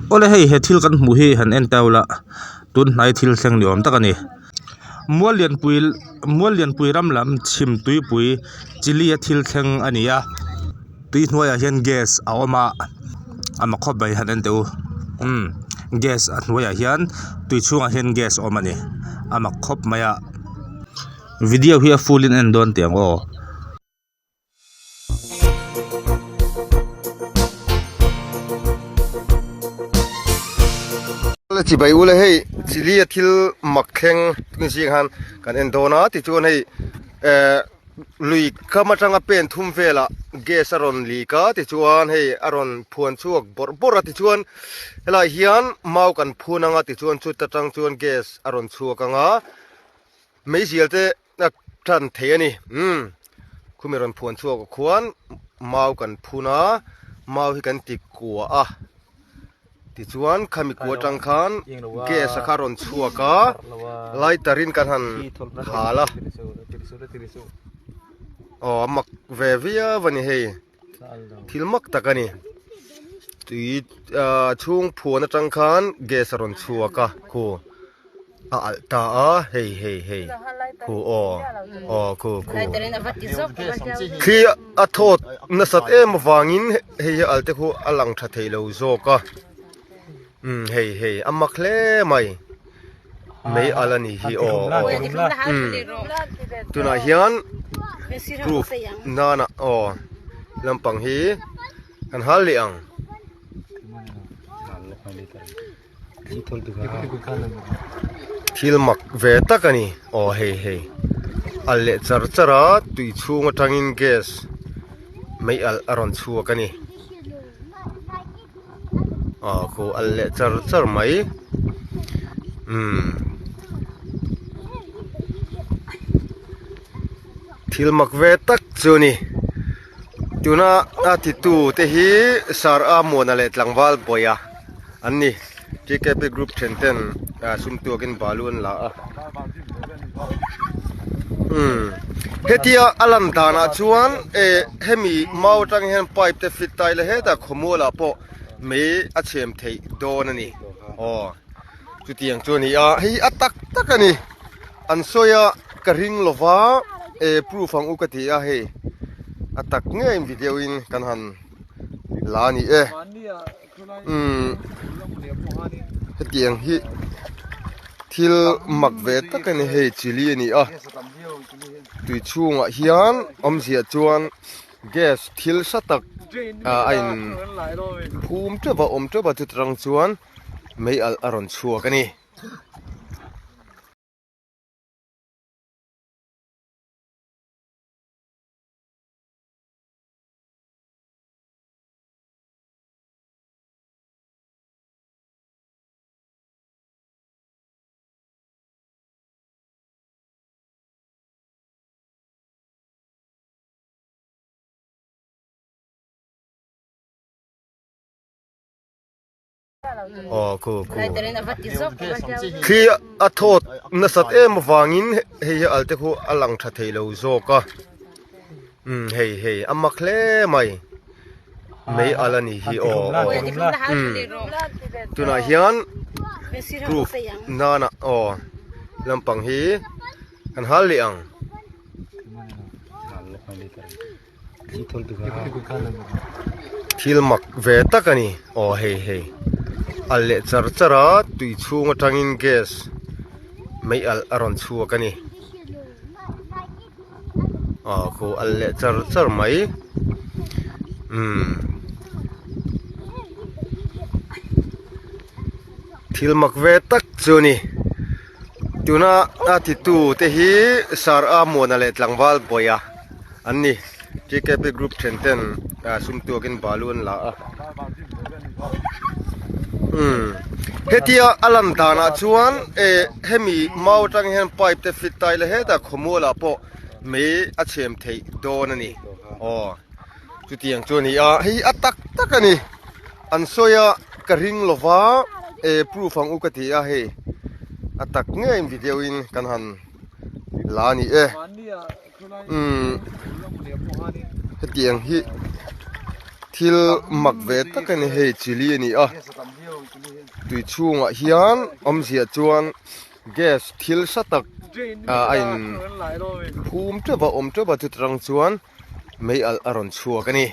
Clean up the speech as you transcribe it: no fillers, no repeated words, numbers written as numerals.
Awle hei he thil kan hmuh hi han en ta ula tun hnai thil thleng ni awm tak a ni mual lianpui mual lianpui ram lam chhim tuipui chili a thil thleng a ni a tui hnuaiah hian gas a awm a a mak khawp mai han en teh u umm gas a hnuaiah hian tui chhungah hian gas a awm a ni a mak khawp mai a video hi a full in a en dawn teh ang aw. Chibai ula hei chili a thil mak thleng tun zing han kan en dawn a tichuan hei eh lui kam atanga pen thum velah gas a rawn lik a tichuan hei a rawn phuan chhuak bawrh bawrh a tichuan helaiah hian mau kan phun anga tichuan chuta tang chuan gas a rawn chhuak anga meizial te A tan thei a ni. Umm khumi rawn phuan chhuak ah khuan mau kan phun a, mau hi kan ti kua a, tichuan khami kua atang khan gas a kha rawn chhuak a, lighter in kan han hal a, aw a mak ve viau a ni hei, thil mak tak a ni, tui ah chhung phuan atang khan gas a rawn chhuak a khu. A alh ta a hei hei hei khu aw aw khu khu khi a thawt nasat em avangin hei hi alh te khu a lang tha thei lo zawk a umm hei hei a mak hle mai mei alh a nih hi aw aw umm tunah hian proof nana aw lampang hi kan hal leh ang. Thil mak ve tak a ni aw hei hei alh leh char char a tui chhung atangin gas mei alh a rawn chhuak a ni aw khu alh leh char char mai umm thil mak ve tak chu a ni tuna a titu te hi sar a muana leh tlangval bawih a. An ni TKP group then ten sum tuakin balu an la a umm hetia a lan danah chuan eh hemi mau atang hian pipe te fit ta ila hetah khawmual ah pawh mei a chhem theih dawn a ni aw chutiang chu a ni a hei a tak tak a ni an sawi a ka ring lova eh proof ang u ka ti a hei a tak ngeiin video in kan han la a ni e. Umm hetiang hi thil mak ve tak a ni hei chili a ni a tui chhungah hian awmzia chuan gas thil hra tak ah a in phum teuh a awm teuh a chutah chuan mei alh a rawn chhuak a ni. Aw khu khu khi a thawt nasat em avangin hei hi al te khu a lang tha thei lo zawk a. Umm hei hei a mak hle mai mei alh a nih hi aw aw umm tunah hian proof nana aw lampang hi kan hal leh ang. Thil mak ve tak a ni aw hei hei alh leh char char a tui chhung atangin gas mei alh a rawn chhuak a ni. Aw khu alh leh char char mai umm thil mak ve tak chu a ni tuna a titu te hi sar a muana leh tlangval bawih a an ni T K P group then ten sum tuakin balu an la a umm hetia a lan danah chuan eh hemi mau atang hian pipe te fit ta ila hetah khawmual ah pawh mei a chhem theih dawn a ni aw chutiang chu a ni a hei a tak tak a ni an sawi a ka ring lova eh proof ang u ka ti a hei a tak ngeiin video in kan han la a ni e. Umm hetiang hi. Thil mak ve tak a ni hei chili a ni a tui chhungah hian awmzia chuan gas thil hra tak ah a in phum teuh a awm teuh a chuta tang chuan mei alh a rawn chhuak a ni.